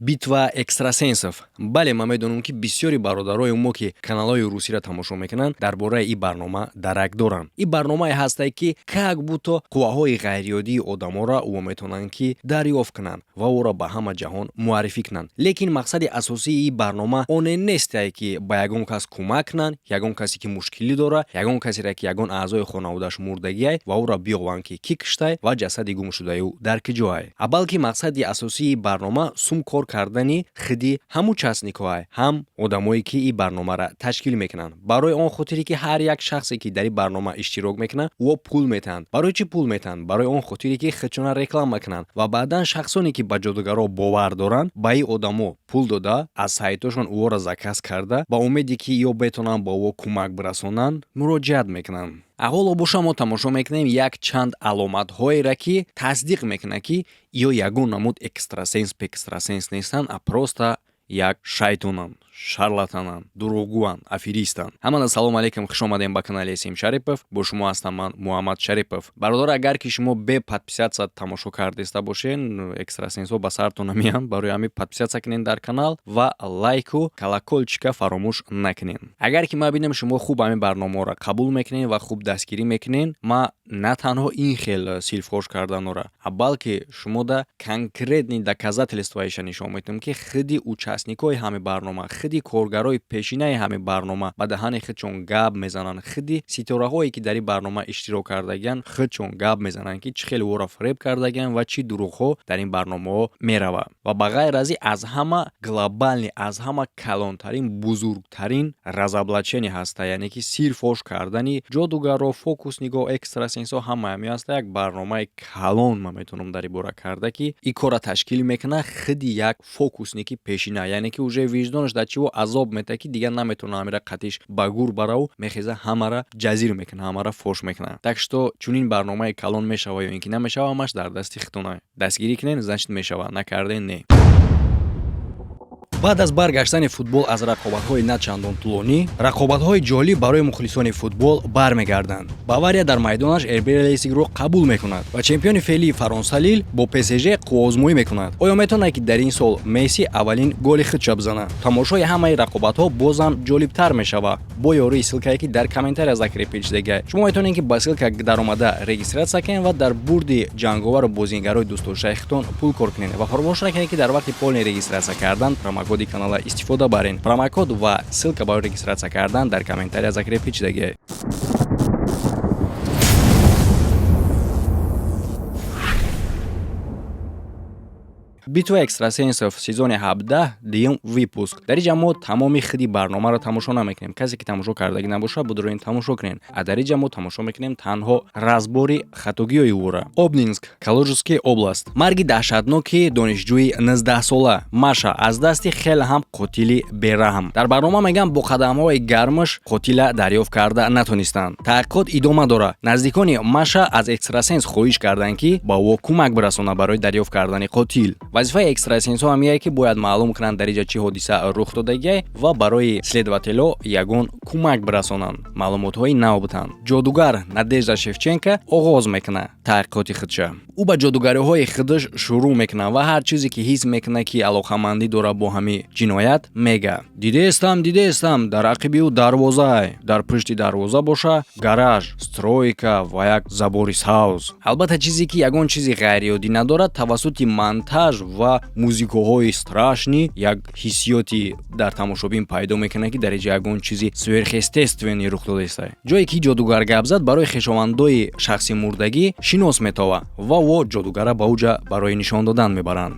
Битва экстрасенсов. Бале, ман медонам, ки бисёри бародарои мо, ки каналҳои русиро тамошо мекунанд, дар бораи ин барнома дарак доранд. Ин барномае ҳастае, ки как будто қувваҳои ғайриоддии одаморо ӯ метавонанд, ки дарёфт кунанд ва ӯро ба ҳама ҷаҳон муаррифӣ кунанд. Лекин мақсади асосии ин барнома оне нестае, ки ба ягон кас кӯмак кунанд, ягон касе, ки мушкилӣ дора, ягон касере, ки ягон аъзои хонаводааш мурдагиай ва ӯро биёванд, ки кӣ киштай ва ҷасади гумшудаи ӯ дар киҷоай. А балки мақсади асосии барнома сум кор кардани хиди ҳам участникҳоай, ҳам одамое, ки ин барномаро ташкил мекунанд. Барои он хотире, ки ҳар як шахсе, ки дар ин барнома иштирок мекунад, ӯ пул метаҳанд. Барои чӣ пул метаҳанд? Барои он хотире, ки худшона реклама кунанд ва баъдан шахсоне, ки ба ҷодугарҳо бовар доранд, ба ин одамо пул дода, аз сайтошон ӯҳоро заказ карда, ба умеде, ки ё бетонанд ба ӯ кӯмак бирасонанд, муроҷиат мекунанд. Ҳоло боша, мо тамошо мекунем як чанд аломатҳоеро, ки тасдиқ мекунад, ки ё ягон намуд экстрасенс пекстрасенс нестанд, а просто як шайтонанд, шарлатананд, дурӯғгӯанд, аферистанд. Ҳамада салом алейкум, хуш омадем ба канали Сим Шарипов. Бо шумо ҳастам ман, Муҳаммад Шарипов. Бародар, агар ки шумо бе подписаться тамошо кардеста бошен, экстрасенсҳо ба сартон намеянд. Барои ҳамин подписаться кунен дар канал ва лайку колокольчика фаромӯш накунен. Агар ки ман бинам, шумо хуб ҳамин барномаҳоро қабул мекунен ва хуб дастгирӣ мекунен, ман на танҳо ин хел силфош карданора, а балки шумода конкретный доказательствоеша нишон медиҳам, ки худи участникҳои ҳамин барнома, худи коргарои пешинаи ҳамин барнома ба даҳани худшон гап мезананд, худи ситораҳое, ки дар ин барнома иштирок кардагианд, худшон гап мезананд, ки чӣ хеле ӯро фиреб кардагианд ва чӣ дурӯғҳо дар ин барномаҳо меравад. Ва ба ғайр аз ин, аз ҳама глобальный, аз ҳама калонтарин, бузургтарин разоблачение ҳаста, яъне ки сир фош кардани ҷодугарро, фокусникҳо, экстрасенсҳо, ҳама ҳамин ҳаста. Як барномаи калон ман метавонам дар ин бора карда, ки ин корро ташкил мекунад худи як фокусники пешина, яъне ки уже виҷдонаш дар чиво азоб метаҳад, ки дигар наметавона ҳамира қатиш ба гур бараву мехеза, ҳамара ҷазир мекунад, ҳамара фош мекунад. Так что чунин барномаи калон мешава ё ин ки намешава, ҳамаш дар дасти худтона. Дастгирӣ кунен, значит мешава, накарден, не. Баъд аз баргаштани футбол аз рақобатҳои на чандон тӯлонӣ, рақобатҳои ҷолиб барои мухлисони футбол бармегарданд. Бавария дар майдонаш РБ Лейпсигро қабул мекунад ва чемпиони феълии Фаронса Лил бо ПСЖ қувваозмоӣ мекунад. Оё метавонад, ки дар ин сол Месси аввалин голи худша бизанад? Тамошои ҳамаи рақобатҳо бозам ҷолибтар мешавад бо ёрии ссылкае, ки дар комментария закрепить шудагиа. Шумо метавонед, ки ба ссылка даромада регистрация кунед ва дар бурди ҷанговару бозингарои дӯстдоштаи худтон пул кор кунед. Ва фаромӯш накунед, ки дар вақти полный регистрация кардан промокоди канала истифода барен. Промокод ва ссылка барои регистрация кардан дар комментария закрепить шудагиа. Битва экстрасенсов, сезони 17, дуюм выпуск. Дар инҷа мо тамоми худи барномаро тамошо намекунем. Касе ки тамошо кардагӣ набошад, будроин тамошо кунед. А дар инҷа мо тамошо мекунем танҳо разбори хатогиҳои ӯра. Обнинск, Калужская область. Марги даҳшатноки донишҷӯи 19-сола Маша аз дасти хеле ҳам қотили бераҳм. Дар барнома мегӯянд, бо қадамҳои гармаш қотила дарёфт карда натонистанд. Таҳқиқот идома дорад. Наздикони Маша аз экстрасенс хоҳиш карданд, ки ба ӯ кӯмак бирасонад барои дарёфт кардани қотил. Вазифаи экстрасенсҳо ҳам ки бояд маълум кунанд, дар инҷа чӣ ҳодиса рух додагиай ва барои следователҳо ягон кӯмак бирасонанд, маълумотҳои нав битанд. Ҷодугар Надежда Шевченко оғоз мекунад таҳқиқоти худша. Ӯ ба ҷодугариҳои худаш шурӯъ мекунад ва ҳар чизе, ки ҳис мекунад, ки алоқамандӣ дорад бо ҳамин ҷиноят, мега: «Дидестам, дидестам, дар ақиби ӯ дарвозае, дар пушти дарвоза боша гараж, стройка ва як забори савз». Албатта, чизе, ки ягон чизи ғайриоддӣ надорад, тавассути монтаж ва музикаҳои страшный як ҳиссиёти дар тамошобин пайдо мекунад, ки дар инҷа ягон чизи сверхъестественный рух додааст. Ҷое ки ҷодугар гап зад, барои хешовандои шахси мурдагӣ шинос метова ва во ҷодугара ба уҷа барои нишон додан мебаранд.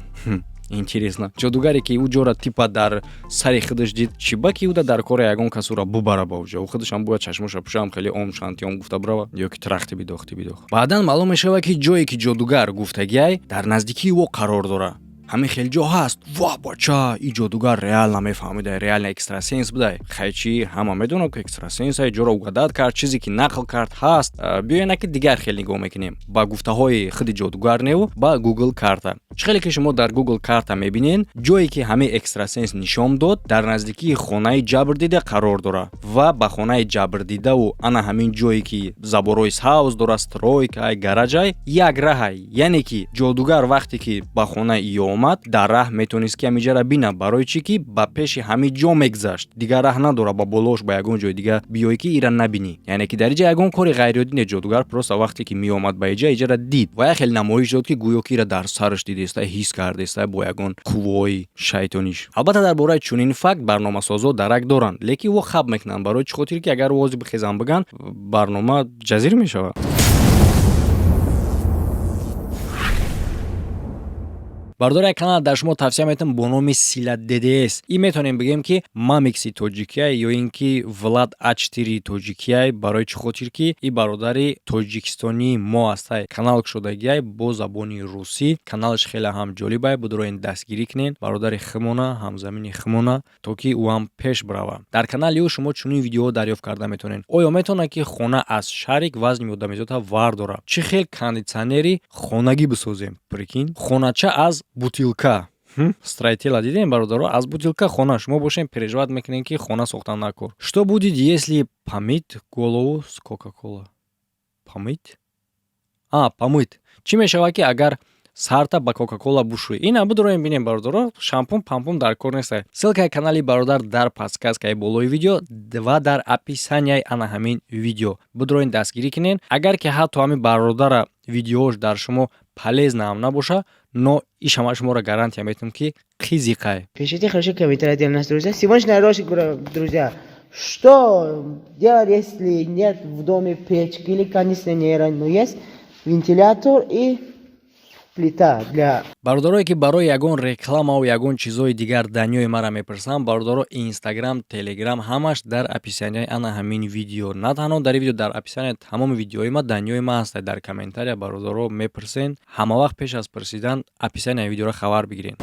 Интересно, ҷодугаре, ки ӯ ҷора типа дар сари худаш дид, чӣ ба ки ӯда дар кори ягон кас ӯра бубара ба уҷа? Ӯ худашам бояд чашмоша пӯшам, хеле ом шантиём гуфта бирава ё ки трахти бидохти бидох. Баъдан маълум мешавад, ки ҷое, ки ҷодугар гуфтагиай, дар наздикии ӯ қарор дорад. Ҳамин хел ҷо ҳаст. Ва бача, и ҷодугар реально мефаҳмида, реально экстрасенс будай. Хайчи, ҳама медонад, ки экстрасенс ай ҷоро угадать кард, чизе ки нақл кард, ҳаст. Биёена, ки дигар хел нигоҳ мекунем ба гуфтаҳои худи ҷодугар неву ба Гугл карта. Чӣ хеле ки шумо дар Гугл карта мебинед, ҷое, ки ҳамин экстрасенс нишон дод, дар наздикии хонаи ҷабрдида қарор дорад ва ба хонаи ҷабрдидаву ана ҳамин ҷое, ки заборҳои савз дорад, стройкай, гаражай, як раҳай. Яъне ки ҷодугар вақте ки ба хонаи ё омад. меомад, дар раҳ метавонист, ки ҳамиҷара бинад. Барои чӣ ки ба пеши ҳамин ҷо мегузашт, дигар раҳ надора ба болош, ба ягон ҷои дигар биёй, ки ира набинӣ. Яъне ки дар иҷа ягон кори ғайриоддӣ не. Ҷодугар просто вақте ки меомад ба иҷа, иҷара дид ва як хел намоиш дод, ки гӯё ки ира дар сараш дидеста, ҳис кардеста бо ягон қувваҳои шайтониш. Албатта, дар бораи чунин факт барномасозо дарак доранд, лекин во хаб мекунанд. Барои чӣ хотир ки агар вози бихезанд, бигӯянд, барнома ҷазир мешавад. Бардор, як канал дар шумо тавсия метавам бо номи Сила ДДС. И метавонем бигӯем, ки Мамикси тоҷикияй ё ин ки Влад А4 тоҷикияй. Барои чӣ хотир ки и бародари тоҷикистонии мо ҳастай, канал кушодагиай бо забони русӣ. Каналаш хеле ҳам ҷолибай, будроин дастгирӣ кунен бародари химона, ҳамзамини химона, то ки ӯ ҳам пеш бирава. Дар канали ӯ шумо чунин видеоҳо дарёфт карда метавонед: оё метавонад, ки хона аз шарик вазни одамизода вардорад, чӣ хел кондитсионери хонагӣ бисозем, прикинь, хонача аз бутылка строителя дидем, бародаро, аз бутылка хона. Шумо бошем, переживать мекунем, ки хона сохтан накор. Что будет, если помыть голову с кока-кола? Помыть, а помыть. Чӣ мешавад, ки агар сарта ба кока-кола бушӯӣ? Ина будроем, бинем, бародаро. Шампун пампун дар кор неста. Ссылкаи канали бародар дар подсказкаи болои видео ва дар описанияи ана ҳамин видео. Будроин, дастгирӣ кунен. Агар ки ҳатто ҳамин бародара видеош дар шумо полезно ҳам набоша, но ишама шуморо гарантия метавам, ки қизиқай. Пишите хорошо комментарии для нас, друзья. Сегодняшний ролик, друзья, что делать, если нет в доме печки или кондиционера, но есть вентилятор и плита для Бародарое, ки барои ягон рекламаву ягон чизҳои дигар данёи мара мепурсанд, бародаро, Инстаграм, Телеграм ҳамаш дар описанияи ана ҳамин видео. На танҳо дар ин видео, дар описанияи тамоми видеои ма данёи ма ҳаста. Дар комментария, бародаро, мепурсен. Ҳама вақт пеш аз пурсидан описанияи видеоро хабар бигирен.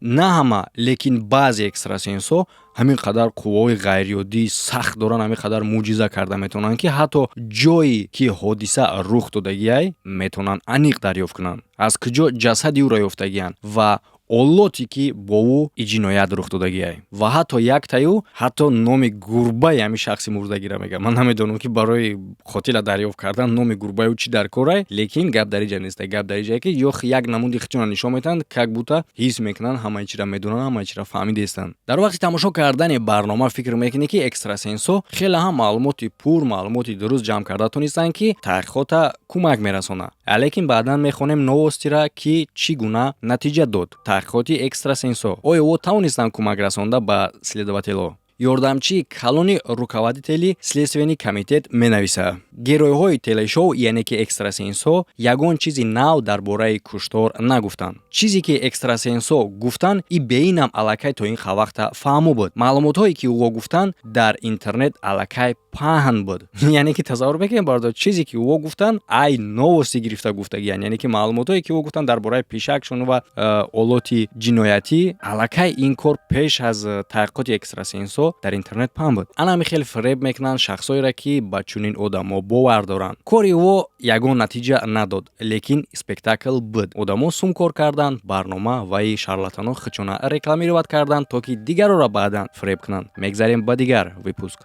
На ҳама, лекин баъзе экстрасенсҳо ҳамин қадар қувваҳои ғайриоддии сахт доранд, ҳамин қадар мӯъҷиза карда метавонанд, ки ҳатто ҷое ки ҳодиса рух додагиай метавонанд аниқ дарёфт кунанд, аз куҷо ҷасади ӯро ёфтагиянд ва олоте, ки бо ӯ и ҷиноят рух додагиай. Ва ҳатто яктаю ҳатто номи гурбаи ҳамин шахси мурдагиро мегӯяд. Ман намедонам, ки барои қотила дарёфт кардан номи гурбаи ӯ чӣ дар корай, лекин гап дар иҷа неста. Гап дар иҷае, ки ё як намуди хичона нишон метаҳанд, как будто ҳис мекунанд, ҳамаи чиро медонанд, ҳамаи чиро фаҳмидестанд. Дар вақти тамошо кардани барнома фикр мекунӣ, ки экстрасенсҳо хеле ҳам маълумоти пур, маълумоти дуруст ҷамъ карда тонистанд, ки таҳқиқота кӯмак мерасонад. Лекин баъдан мехонем новостира, ки чӣ гуна натиҷа дод таҳқиқоти экстрасенсҳо. Оё о тавонистанд кӯмак расонда ба следователҳо? Ёрдамчии калони руководители следственный комитет менависад: геройҳои телешоу, яъне ки экстрасенсҳо, ягон чизи нав дар бораи куштор нагуфтанд. Чизе ки экстрасенсҳо гуфтанд, и беинам аллакай то ин вақта фаҳмо буд. Маълумотҳое, ки ӯ гуфтанд, дар интернет аллакай паҳн буд. Яъне ки тасаввур мекунем, бародар, чизе ки ӯ гуфтанд, ай новости гирифта гуфтагиянд. Яъне ки маълумотҳое, ки ӯ гуфтанд дар бораи пишакшон ва олоти ҷиноятӣ, аллакай ин кор пеш аз таҳқиқоти экстрасенсҳо дар интернет паҳн буд. Ана ҳамин хел фиреб мекунанд шахсҳоеро, ки ба чунин одамо бовар доранд. Кори ӯ ягон натиҷа надод, лекин спектакл буд. Одамо сум кор карданд, барнома ваи шарлатанҳо хичона рекламировать карданд, то ки дигарора баъдан фиреб кунанд. Мегзарем ба дигар выпуск.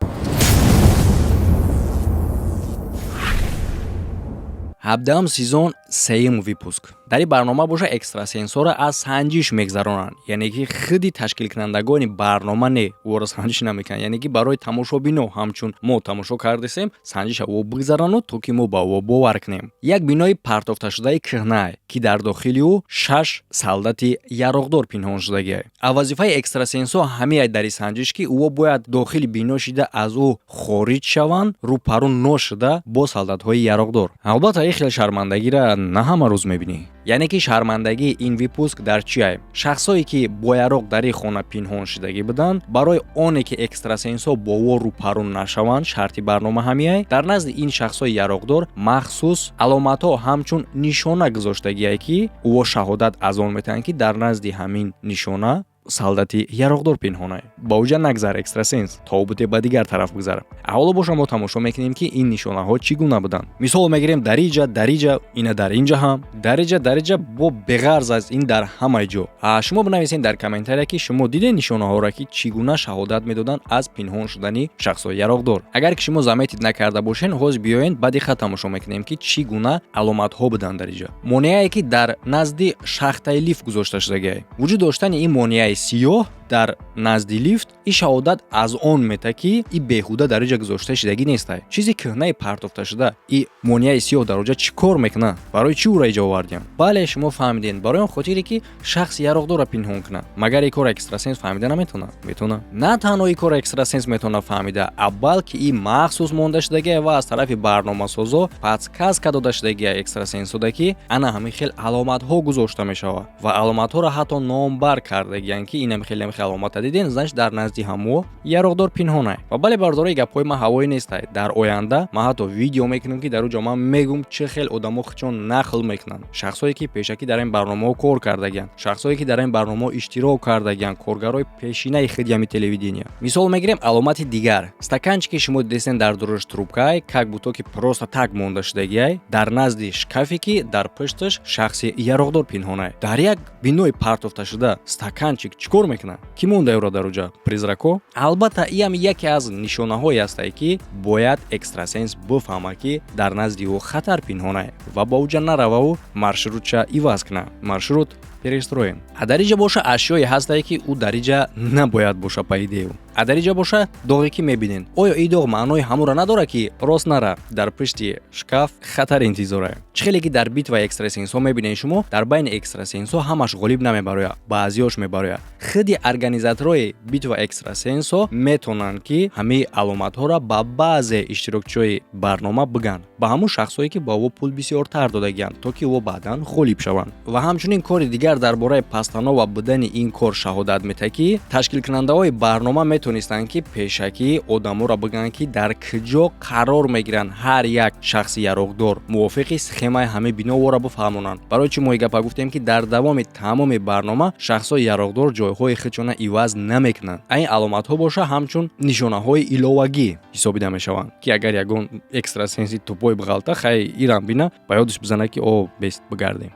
17-ам сезон, сеюм выпуск. Дар ин барнома боша, экстрасенсҳоро аз санҷиш мегзаронанд. Яъне ки худи ташкилкунандагони барнома не, ӯро санҷиш намекунанд. Яъне ки барои тамошобино, ҳамчун мо тамошо кардесем, санҷиша ӯ бигзарану, то ки мо ба ӯ бовар кунем. Як бинои партофташудаи кӯҳнае, ки дар дохили ӯ шаш солдати яроғдор пинҳон шудагиа. А вазифаи экстрасенсҳо ҳамеай дар ин санҷиш, ки ӯ бояд дохили бино шида, аз ӯ хориҷ шаванд, рӯпарӯ ношуда бо солдатҳои яроғдор. Албатта, ин хел шармандагиро на ҳама рӯз мебинӣ. Яъне ки шармандагии ин выпуск дар чиай? Шахсое, ки бо яроқ дар ин хона пинҳон шудагӣ буданд, барои оне ки экстрасенсҳо бо ӯ рӯпарӯ нашаванд, шарти барнома ҳамиай, дар назди ин шахсҳои яроқдор махсус аломатҳо ҳамчун нишона гузоштагиай, ки ӯ шаҳодат аз он метаҳанд, ки дар назди ҳамин нишона Солдати яроқдор пинҳонай. Ба уҷа нагзар, экстрасенс, тобуте ба дигар тараф гузар. Ҳоло боша, мо тамошо мекунем, ки ин нишонаҳо чӣ гуна буданд. Мисол мегирем: дар иҷа, дар иҷа, ина дар инҷа ҳам, дар иҷа, дар иҷа, бо беғарз аз ин дар ҳамаи ҷо. Шумо бинависед дар комментария, ки шумо дидед нишонаҳоро, ки чӣ гуна шаҳодат медоданд аз пинҳон шудани шахсҳои яроқдор. Агар ки шумо заметить накарда бошед, ҳозир биёед, ба диққат тамошо мекунем, ки чӣ гуна аломатҳо буданд дар иҷа. Монеае, ки дар назди шахтаи лифт гузошта шудагиай. Вуҷуд доштани ин монеаи сиёҳ дар назди лифт и шаҳодат аз он мета, ки и беҳуда дар иҷа гузошта шудагӣ нестай. Чизи кӯҳнаи партофташуда, и монеаи сиёҳ дар оҷа чӣ кор мекунад? Барои чӣ ӯро иҷа овардиям? Бале, шумо фаҳмидед, барои он хотире, ки шахси яроқдорро пинҳон кунад. Магар ин кора экстрасенс фаҳмида наметавонад? Метавонад. На танҳо ин кора экстрасенс метавонад фаҳмида, а балки и махсус монда шудагия ва аз тарафи барномасозо подсказка дода шудагия экстрасенсода, ки ана ҳамин хел аломатҳо гузошта мешавад ва аломатҳоро ҳатто номбар кардагиянд, ки инам хеле аломата диден, значит, дар назди ҳамо яроқдор пинҳонай. Ва бале, бардораи, гапҳои ман ҳавоӣ нестай. Дар оянда ман ҳатто видео мекунам, ки дар он ҷо ман мегӯм, чӣ хел одамо худшон нақл мекунанд, шахсое ки пешакӣ дар ин барномаҳо кор кардагиянд, шахсое ки дар ин барномаҳо иштирок кардагиянд, коргарои пешинаи худи ҳами телевидения. Мисол мегирем, аломати дигар: стаканчике шумо дидестен, дар дуруш трубкай, как будто ки просто так монда шудагиай дар назди шкафе, ки дар пушташ шахси яроқдор пинҳонай. Дар як бинои партофташуда стаканчик чӣ кор мекунад? Кӣ монда ӯро дар оҷа? Призрако? Албатта, иам яке аз нишонаҳое ҳастае, ки бояд экстрасенс бифаҳмад, ки дар назди ӯ хатар пинҳонай ва ба уҷа нарававу маршрутша иваз кунад, маршрут перестроим. А дар иҷа боша, ашёе ҳастае, ки ӯ дар иҷа набояд боша, по идее. А дар иҷа боша, доғе, ки мебинен, оё ин доғ маънои ҳамонро надорад, ки рост нара, дар пушти шкаф хатар интизора? Чӣ хеле ки дар битваи экстрасенсҳо мебинед шумо, дар байни экстрасенсҳо ҳамаш ғолиб намебарояд, баъзеош мебарояд. Худи организаторои битва экстрасенсҳо метавонанд, ки ҳамаи аломатҳоро ба баъзе иштирокчиҳои барнома бигӯянд, ба ҳамон шахсҳое, ки ба ӯ пул бисёртар додагианд, то ки ӯ баъдан ғолиб шаванд. Ва ҳамчунин кори дигар дар бораи постанова будани ин кор шаҳодат медиҳад, ки ташкилкунандаҳои барнома метавонистанд, ки пешакӣ одаморо бигӯянд, ки дар куҷо қарор мегиранд ҳар як шахси яроқдор, мувофиқи схемаи ҳамаи биновора бифаҳмонанд. Барои чӣ мо и гапа гуфтем, ки дар давоми тамоми барнома шахсҳои яроқдор ҷойҳои худшона иваз намекунанд? А ин аломатҳо боша, ҳамчун нишонаҳои иловагӣ ҳисобида мешаванд, ки агар ягон экстрасенси тупой биғалта, хай, ирам бина, ба ёдаш бизанад, ки о бест бигардем.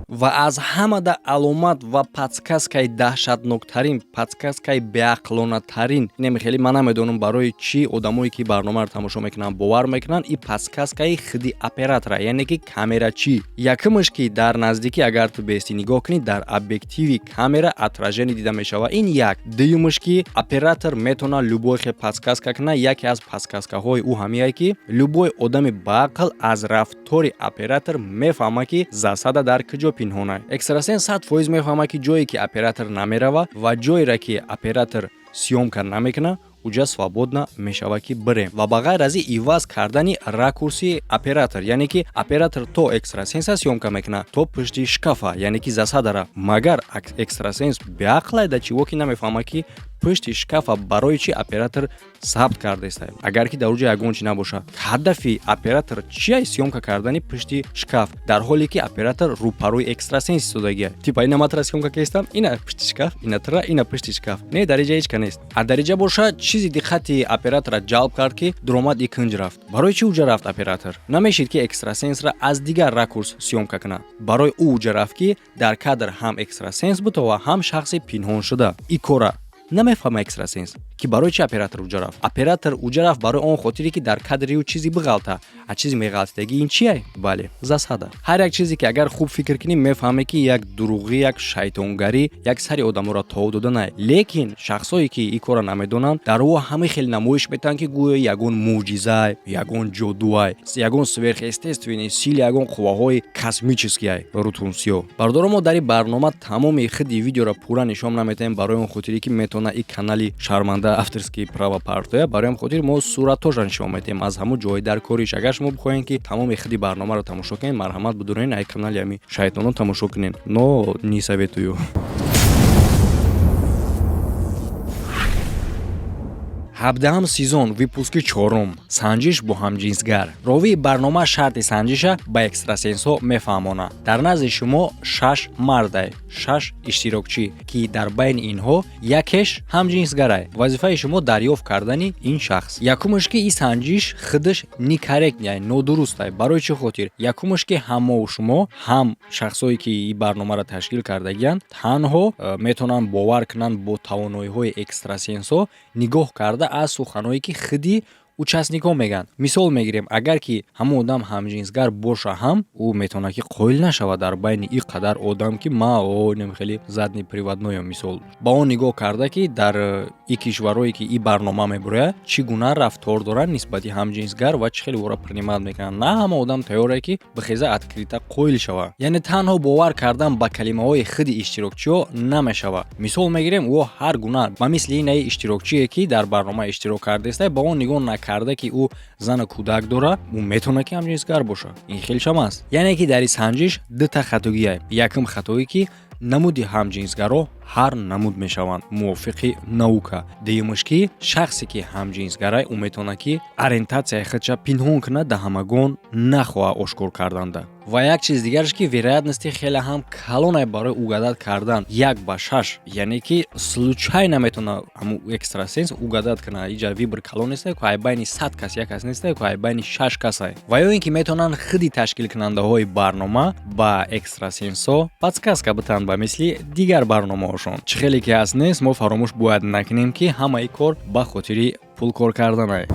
Ва аз ҳамада аломат ва подсказкаи даҳшатноктарин, подсказкаи беақлонатарин, инаме хеле ман намедонам, барои чӣ одамое, ки барномаро тамошо мекунанд, бовар мекунанд, и подсказкаи худи оператора, яъне ки камерачӣ. Якумаш, ки дар наздикӣ агар ту бести нигоҳ кунӣ, дар объективи камера отражение дида мешавад, ин як. Дуюмаш, ки оператор метавонад любой хел подсказка кунад. Яке аз подсказкаҳои ӯ ҳамияе, ки любой одами баақл аз рафтори оператор мефаҳмад, ки засада дар куҷо пинҳонай. Экстрасенс 100% мефаҳмад, ки ҷое, ки оператор намерава ва ҷоеро, ки оператор съёмка намекунад, уҷа свободно мешавад, ки бирем. Ва ба ғайр аз ин, иваз кардани ракурси оператор, яъне ки оператор то экстрасенса съёмка мекунад, то пушти шкафа, яъне ки засадара. Магар экстрасенс беақлай да чиво, ки намефаҳмад, ки пушти шкафа барои чи оператор сабт кардааст, агар ки дар уҷа ягон чи набошад? Ҳадафи оператор чия, съёмка кардани пушти шкаф, дар ҳоле ки оператор рӯпарӯи экстрасенс истодагия? Типа, ина матра съёмка кестам, ина пушти шкаф, ина тра, ина пушти шкаф. Не, дар иҷа ҳеч ка нест. А дар иҷа боша, чизи диққати оператора ҷалб кард, ки дуромад и кунҷ рафт. Барои чӣ уҷа рафт оператор? Намешид, ки экстрасенсра аз дигар ракурс съёмка кунад? Барои ӯ уҷа рафт, ки дар кадр ҳам экстрасенс бутова, ҳам шахси пинҳоншуда. И кора намефаҳма экстрасенс, ки барои чи оператор уҷа рафт. Оператор уҷа рафт барои он хотире, ки дар кадри ӯ чизе биғалта. А чизи меғалтидагӣ ин чие? Бале, засада. Ҳар як чизе, ки агар хуб фикр кунӣ, мефаҳме, ки як дурӯғӣ, як шайтонгарӣ, як сари одаморо тов доданай. Лекин шахсое, ки ин корро намедонанд, дар ӯ ҳама хел намоиш метаҳанд, ки гӯё ягон мӯъҷизай, ягон ҷодуай, ягон сверхъестественный сила, ягон қувваҳои космический рутунсиё. Бародаро, мо дар ин барнома тамоми худи видеоро пурра нишон наметаҳем, барои он хотире, ки метавона ин канали шарманда авторский права партоя. Барои ҳам хотир мо суратҳоша нишон метаҳем аз ҳамун ҷои дар кориш. Агар шумо бихоҳем, ки тамоми худи барномаро тамошо кунед, марҳамат, бидурен, ай канали ҳами шайтонон тамошо кунед, но не советую. 17-ҳам сезон, выпуски чорум, санҷиш бо ҳамҷинсгар. Ровии барнома шарти санҷиша ба экстрасенсҳо мефаҳмонад. Дар назди шумо шаш мардай, шаш иштирокчӣ, ки дар байни инҳо якеш ҳамҷинсгарай. Вазифаи шумо дарёфт кардани ин шахс. Якумаш, ки ин санҷиш худаш некорректный, нодурустай. Барои чӣ хотир? Якумаш, ки ҳам мову шумо, ҳам шахсое, ки ин барномаро ташкил кардагиянд, танҳо метавонанд бовар кунанд бо тавоноиҳои экстрасенсҳо нигоҳ карда аз суханҳое, ки худи участникҳо мегӯянд. Мисол мегирем, агар ки ҳамон одам ҳамҷинсгар боша ҳам, ӯ метавонад, ки қоил нашавад дар байни ин қадар одам, ки ма нем хеле заднеприводной. Мисол, ба он нигоҳ карда, ки дар ин кишварҳое, ки ин барнома мебурояд, чӣ гуна рафтор доранд нисбати ҳамҷинсгар ва чӣ хеле ӯро принимать мекунанд. На ҳама одам тайёре, ки бихеза, открыто қоил шавад. Яъне танҳо бовар кардан ба калимаҳои худи иштирокчиҳо намешавад. Мисол мегирем, ӯ ҳар гуна, ба мисли инаи иштирокчие, ки дар барнома иштирок кардааста, ба он нигоҳ накарда, ки ӯ зану кӯдак дорад, ӯ метавонад, ки ҳамҷинсгар бошад. Ин хелшам аст. Яъне ки дар ин санҷиш дута хатогие. Якум хатое, ки намуди ҳамҷинсгаро ҳар намуд мешаванд мувофиқи наука. Дуюмаш, ки шахсе, ки ҳамҷинсгарай, ӯ метавонад, ки ориентатсияи худша пинҳон кунад, да ҳамагон нахоҳад ошкор карданда. Ва як чиз дигараш, ки вероятности хеле ҳам калонай барои угадать кардан, 1 ба 6. Яъне ки случайно метавона ҳамун экстрасенс угадать кунад. Иҷа выбор калон нестай ку, ай байни 100 кас як кас нестай ку, ай байни шаш касай. Ва ё ин ки метавонанд худи ташкилкунандаҳои барнома ба экстрасенсҳо подсказка битанд, ба мисли дигар барномаҳошон. Чӣ хеле ки ҳаст нест, мо фаромӯш бояд накунем, ки ҳамаи кор ба хотири пул кор карданай.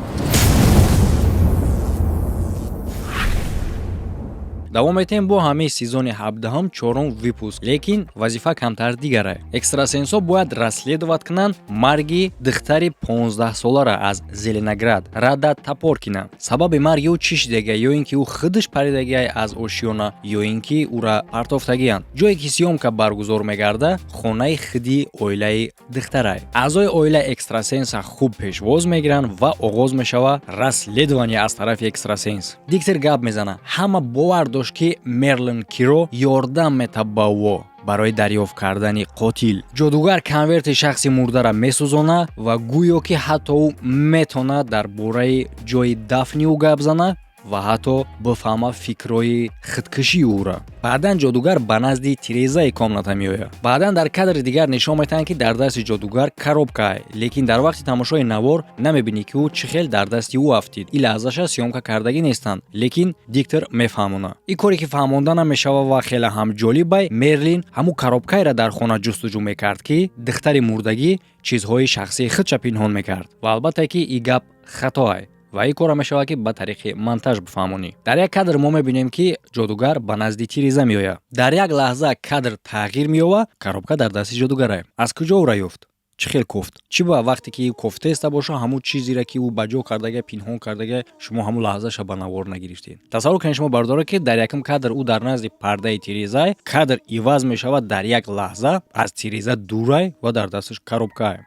Давом метиҳем бо ҳамаи сезони 17-ҳам, чорум выпуск, лекин вазифа камтар дигарай. Экстрасенсҳо бояд расследовать кунанд марги духтари 15-солара аз Зеленоград, Рада Топоркина. Сабаби марги ӯ чӣ шидагия, ё ин ки ӯ худаш паридагиай аз ошёна, ё ин ки ӯра партофтагиянд. Ҷое ки съёмка баргузор мегарда, хонаи худи оилаи духтарай. Аъзои оила экстрасенса хуб пешвоз мегиранд ва оғоз мешавад расследование аз тарафи экстрасенс. Диктор гап мезанад: ҳама бовар дошт, ки Мерлин Киро ёрдам метаб ба ӯ барои дарёфт кардани қотил. Ҷодугар конверти шахси мурдара месӯзонад ва гӯё ки ҳатто ӯ метавонад дар бораи ҷои дафни ӯ гап зана ва ҳатто бифаҳма фикрҳои худкушии ӯра. Баъдан ҷодугар ба назди тирезаи комната меояд. Баъдан дар кадри дигар нишон метаҳанд, ки дар дасти ҷодугар коробкае, лекин дар вақти тамошои навор намебинӣ, ки ӯ чӣ хел дар дасти ӯ афтид. Ин лаҳзаша съёмка кардагӣ нестанд, лекин диктор мефаҳмонад. Ин коре, ки фаҳмонда намешавад ва хеле ҳам ҷолибай, Мерлин ҳамун коробкаеро дар хона ҷустуҷӯ мекард, ки духтари мурдагӣ чизҳои шахсии худша пинҳон мекард. Ва албатта, ки ин гап хатоай ва ин корро мешавад, ки ба тариқи монтаж бифаҳмонӣ. Дар як кадр мо мебинем, ки ҷодугар ба назди тиреза меояд. Дар як лаҳза кадр тағйир меёбад, коробка дар дасти ҷодугарае. Аз куҷо ӯра ёфт? Чӣ хел кофт? Чӣ ба вақте ки кофтеста боша, ҳамун чизеро, ки ӯ ба ҷо кардага, пинҳон кардага, шумо ҳамун лаҳзаша ба навор нагирифтед? Тасаввур кунед шумо, бардора, ки дар якум кадр ӯ дар назди пардаи тирезай, кадр иваз мешавад, дар як лаҳза аз тиреза дурай ва дар дасташ коробкае.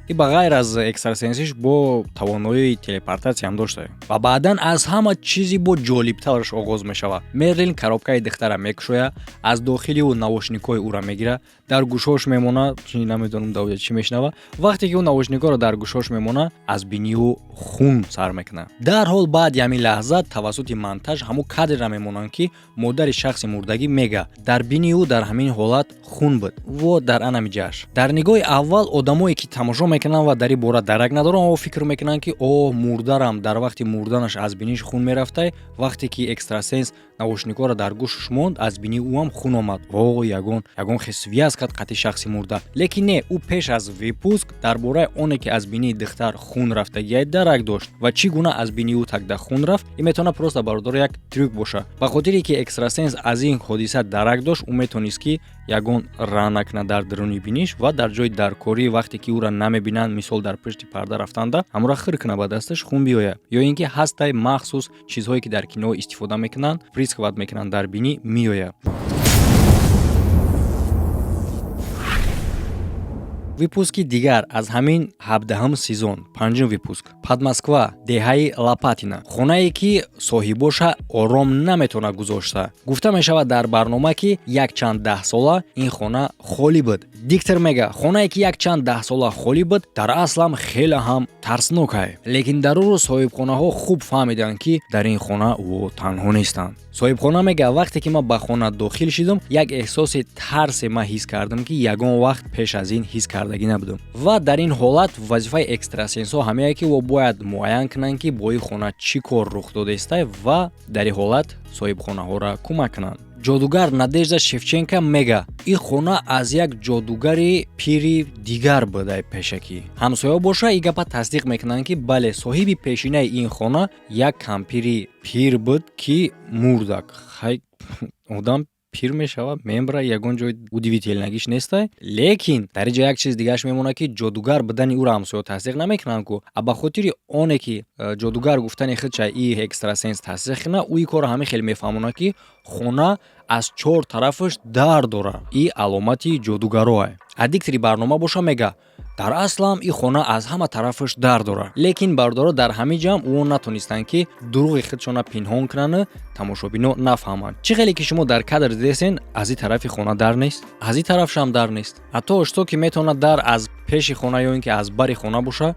И ба ғайр аз экстрасенсиш бо тавоноии телепортатсияам дошта. Ва баъдан аз ҳама чизи бо ҷолибтараш оғоз мешавад. Мерлин коробкаи духтара мекушояд, аз дохили ӯ наушникҳои ӯра мегирад, дар гӯшош мемонад. Намедонам, дар чӣ мешунава. Вақте ки ӯ наушникҳоро дар гӯшош мемонад, аз бинии ӯ хун сар мекунад. Дарҳол баъди ҳамин лаҳза тавассути монтаж ҳамун кадрра мемонанд, ки модари шахси мурдагӣ мега, дар бинии ӯ дар ҳамин ҳолат хун буд во дар анами ҷашн. Дар нигоҳи аввал одамое, ки тамошо мекунанд ва дар ин бора дарак надоранд, о фикр мекунанд, ки о мурдарам дар вақти мурданаш аз биниш хун мерафтай, вақте ки экстрасенс наушникҳоро дар гӯшаш монд, аз бинии ӯ ҳам хун омад, о ягон хел связь кард қатъи шахси мурда. Лекин не, ӯ пеш аз выпуск дар бораи оне, ки аз бинии духтар хун рафтагиай, дарак дошт. Ва чӣ гуна аз бинии ӯ такда хун рафт? Ин метавонад просто, бародаро, як трюк боша. Ба хотире ки экстрасенс аз ин ҳодиса дарак дошт, ӯ метавонист, ки ягон рана кунад дар даруни биниш ва дар ҷои даркорӣ, вақте ки ӯра намебинанд, мисол, дар пушти парда рафтанда, ҳамура хир кунад, ба дасташ хун биёяд. Ё ин ки ҳастай махсус чизҳое, ки дар кино истифода мекунанд, впрыскивать мекунанд, дар бинӣ меояд. Выпуски дигар аз ҳамин 17-ҳам сезон, панҷум выпуск. Подмосква, деҳаи Лопатина, хонае, ки соҳибоша ором наметавонад гузошта. Гуфта мешавад дар барнома, ки якчанд даҳсола ин хона холӣ буд. Диктор мега, хонае ки якчанд даҳсола холӣ буд, дар аслам хеле ҳам тарснокае, лекин дар ӯ рӯз соҳибхонаҳо хуб фаҳмиданд, ки дар ин хона ӯ танҳо нестанд. Соҳибхона мега, вақте ки ман ба хона дохил шидам, як эҳсоси тарсе ман ҳис кардам, ки ягон вақт пеш аз ин ҳис кардагӣ набудам. Ва дар ин ҳолат вазифаи экстрасенсҳо ҳамее, ки ӯ бояд муайян кунанд, ки бо ин хона чӣ кор рух додаистай ва дар ин ҳолат соҳибхонаҳоро кӯмак кунанд. Ҷодугар Надежда Шевченко мега, ин хона аз як ҷодугари пири дигар будай пешакӣ. Ҳамсоя боша, ин гапа тасдиқ мекунанд, ки бале, соҳиби пешинаи ин хона як кампири пир буд, ки мурдак. Хай, одам пир мешавад, мембра, ягон ҷои удивительный гиш нестай. Лекин дар инҷа як чиз дигараш мемонад, ки ҷодугар будани ӯро ҳамсоя тасдиқ намекунанд ку, а ба хотири оне ки ҷодугар гуфтани худша и экстрасенс тасдиқ кунад, ӯ ин корро ҳамин хел мефаҳмонад, ки хона аз чор тарафаш дар дорад, и аломати ҷодугароае. А диктори барнома боша мега, дар аслам ин хона аз ҳама тарафаш дар дорад. Лекин, бародаро, дар ҳамин ҷамъ ӯ натонистанд, ки дурӯғи худшона пинҳон кунанд, тамошобино нафаҳманд. Чӣ хеле ки шумо дар кадр дидесен, аз ин тарафи хона дар нест, аз ин тарафшам дар нест. Ҳатто ошто ки метавонад дар аз пеши хона ё ин ки аз бари хона боша.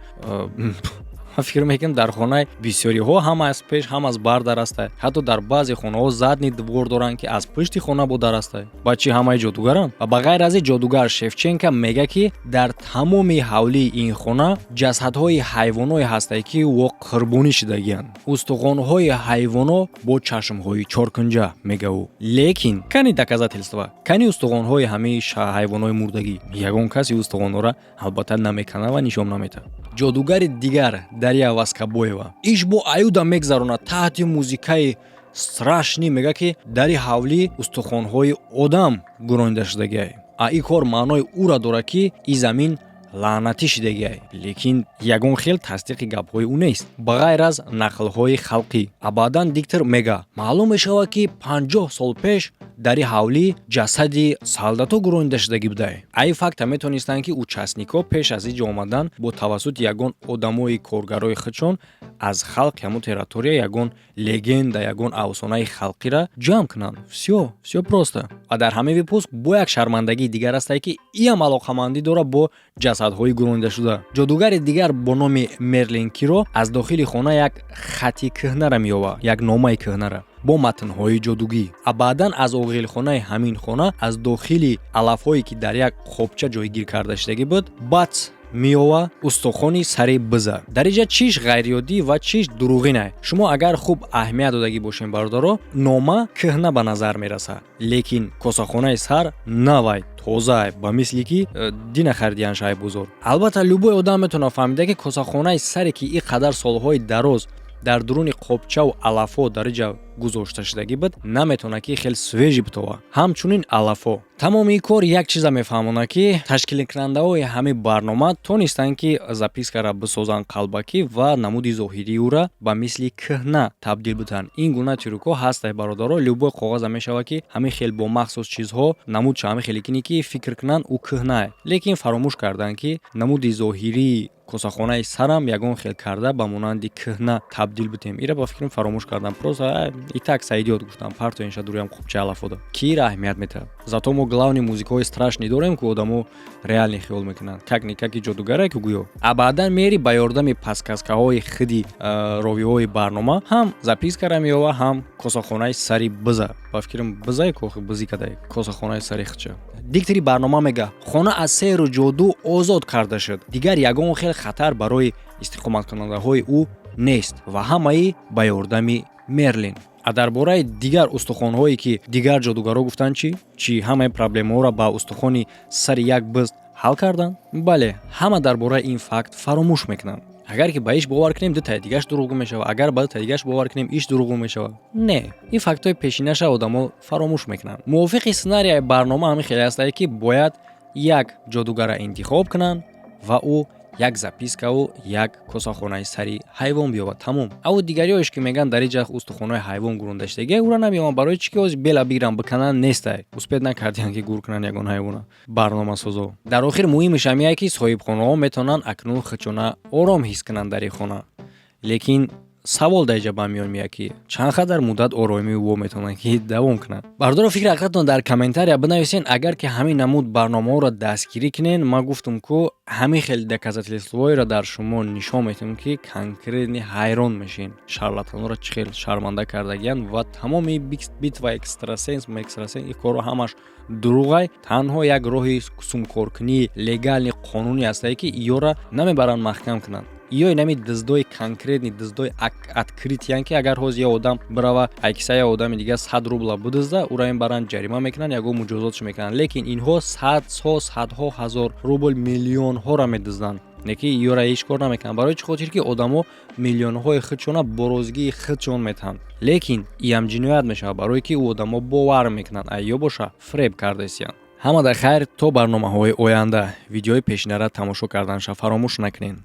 Ман фикр мекунам, дар хонаи бисёриҳо ҳам аз пеш, ҳам аз бар дар астай. Ҳатто дар баъзе хонаҳо задний двор доранд, ки аз пушти хона бо дар астай. Ба чӣ ҳамаи ҷодугаранд? Ва ба ғайр аз ин, ҷодугар Шевченко мега, ки дар тамоми ҳавлии ин хона ҷасадҳои ҳайвоное ҳастанд, ки во қурбонӣ шудагианд, устухонҳои ҳайвоно бо чашмҳои чоркунҷа, мега ӯ. Лекин кани доказательства, кани устухонҳои ҳамаи ҳайвонои мурдагӣ? Ягон каси устухонҳоро албатта намеканад ва нишон наметаҳад. Ҷодугари дигар, Дарья Воскобоева, иш бо аюда мегзаронад таҳти музикаи страшный. Мега, ки дари ҳавлӣ устухонҳои одам гуронида шудагиай, а ин кор маънои ӯра дорад, ки ин замин лаънатӣ шидагиай. Лекин ягон хел тасдиқи гапҳои ӯ нест, ба ғайр аз нақлҳои халқӣ. А баъдан диктор мега, маълум мешавад, ки 50 сол пеш дари ҳавлӣ ҷасади солдато гуронида шудагӣ будай. Ай факта метонистанд, ки участник ҳо пеш аз иҷо омадан бо тавассути ягон одамои коргарои худшон аз халқи ҳамон территория ягон легенда, ягон афсонаи халқира ҷамъ кунанд. Всё, всё просто. Ва дар ҳамин выпуск бо як шармандагии дигар астае, ки иам алоқамандӣ дорад бо ҷасадҳои гуронидашуда. Ҷодугари дигар бо номи Мерлин Киро аз дохили хона як хати кӯҳнара меёвад, як номаи кӯҳнара бо матнҳои ҷодугӣ. А баъдан аз оғилхонаи ҳамин хона, аз дохили алафҳое, ки дар як қобча ҷойгир карда шудагӣ буд, бац меёва устухони сари биза. Дар инҷа чиш ғайриоддӣ ва чиш дурӯғинай? Шумо агар хуб аҳамият додагӣ бошем, бародаро, нома кӯҳна ба назар мерасад, лекин косахонаи сар навай, тоза, ба мисли ки дина харидиян шаҳи бозор. Албатта, любой одам метавонад фаҳмида, ки косахонаи саре, ки ин қадар солҳои дароз дар дуруни қобчаву алафҳо дар инҷа гузошта шудагӣ буд, наметавонад, ки хеле свежий битова. Ҳамчунин алафҳо. Тамоми ин кор як чиза мефаҳмонад, ки ташкилкунандаҳои ҳамин барнома тонистанд, ки записка ра бисозанд қалбакӣ ва намуди зоҳирии ӯра ба мисли кӯҳна табдил бидиҳанд. Ин гуна трюк ҳо ҳастанд, бародаро. Любой коғаза мешавад, ки ҳамин хел бо махсус чизҳо намудша ҳамин хеле кунӣ, ки фикр кунанд, ӯ кӯҳнае. Лекин фаромӯш карданд, ки намуди зоҳирии косахонаи сарам ягон хел карда ба монанди кӯҳна табдил бидиҳем. Ира, ба фикрам, фаромӯш кардам. Просто и так сойдёт, гуфтам, партоинша дуриам қубча алафода, ки ира аҳамият метаҳад? Зато мо главный музикаҳои страшный дорем, ки одамо реально хиёл мекунанд, как-никак и ҷодугаре, ки гӯё. А баъдан мери, ба ёрдами подсказка ҳои худи ровиҳои барнома, ҳам записка ра меёва, ҳам косахонаи сари биза. Ба фикрам, бизае кохи бизӣ кадай косахонаи сари худша. Диктори барнома мега, хона аз сеҳру ҷоду озод карда шуд, дигар ягон хел хатар барои истиқоматкунандаҳои ӯ нест ва ҳамаи ба ёрдами Мерлин. А дар бораи дигар устухонҳое, ки дигар ҷодугарҳо гуфтанд, чӣ? Чӣ, ҳамаи проблемаҳоро ба устухони сари як биз ҳал карданд? Бале, ҳама дар бораи ин факт фаромӯш мекунанд. Агар ки ба иш бовар кунем, дутаи дигаш дурӯғгӯ мешавад. Агар ба дутаи дигаш бовар кунем, иш дурӯғгӯ мешавад. Не, ин фактҳои пешинаша одамо фаромӯш мекунанд. Мувофиқи сценарияи барнома ҳамин хеле ҳастае, ки бояд як ҷодугара интихоб кунанд ва ӯ як записка ву як косахонаи сари ҳайвон биёбад, тамом. Аву дигариҳоеш, ки мегӯянд, дар иҷа устухонаи ҳайвон гурундаштагия, ӯра намеёбанд. Барои чӣ ки ҳозир бела бигиранд, бикананд, нестай. Успеть накардиянд, ки гур кунанд ягон ҳайвона барномасозо. Дар охир муҳимаш ҳамияе, ки соҳибхонаҳо метавонанд акнун худшона ором ҳис кунанд дар ин хона, лекин Савол дар иҷа ба миён меяд, ки чанд қадар муддат ороимии во метавонанд, ки давом кунанд. Бардоро, фикри ақлатон дар комментария бинависен. Агар ки ҳамин намуд барномаҳоро дастгирӣ кунен, ман гуфтам ку, ҳамин хел доказательствоеро дар шумо нишон медиҳам, ки конкретно ҳайрон мешин, шарлатанҳоро чӣ хел шарманда кардагиянд. Ва тамоми «Битва экстрасенс», экстрасенс, ин корро ҳамаш дурӯғай. Танҳо як роҳи сумкоркунии легальный, қонунӣ ҳастае, ки иёра намебаранд маҳкам кунанд. Ё инами дуздои конкретный, дуздои открытиян, ки агар ҳозир як одам бирава, айкиса як одами дигар 100 рубла бидузда, ӯро мебаранд, ҷарима мекунанд, ягон муҷозотш мекунанд. Лекин инҳо садҳо, садҳо ҳазор рубл, миллионҳоро медузданд, не ки ёра ҳеҷ кор намекунанд. Барои чӣ хотир? Ки одамо миллионҳои худшона бо розигии худшон метаҳанд, лекин иам ҷиноят мешавад, барое ки ӯ одамо бовар мекунанд, айё боша фиреб кардаистиянд. Ҳамада хайр, то барномаҳои оянда. Видеои пешинара тамошо карданша фаромӯш накунед.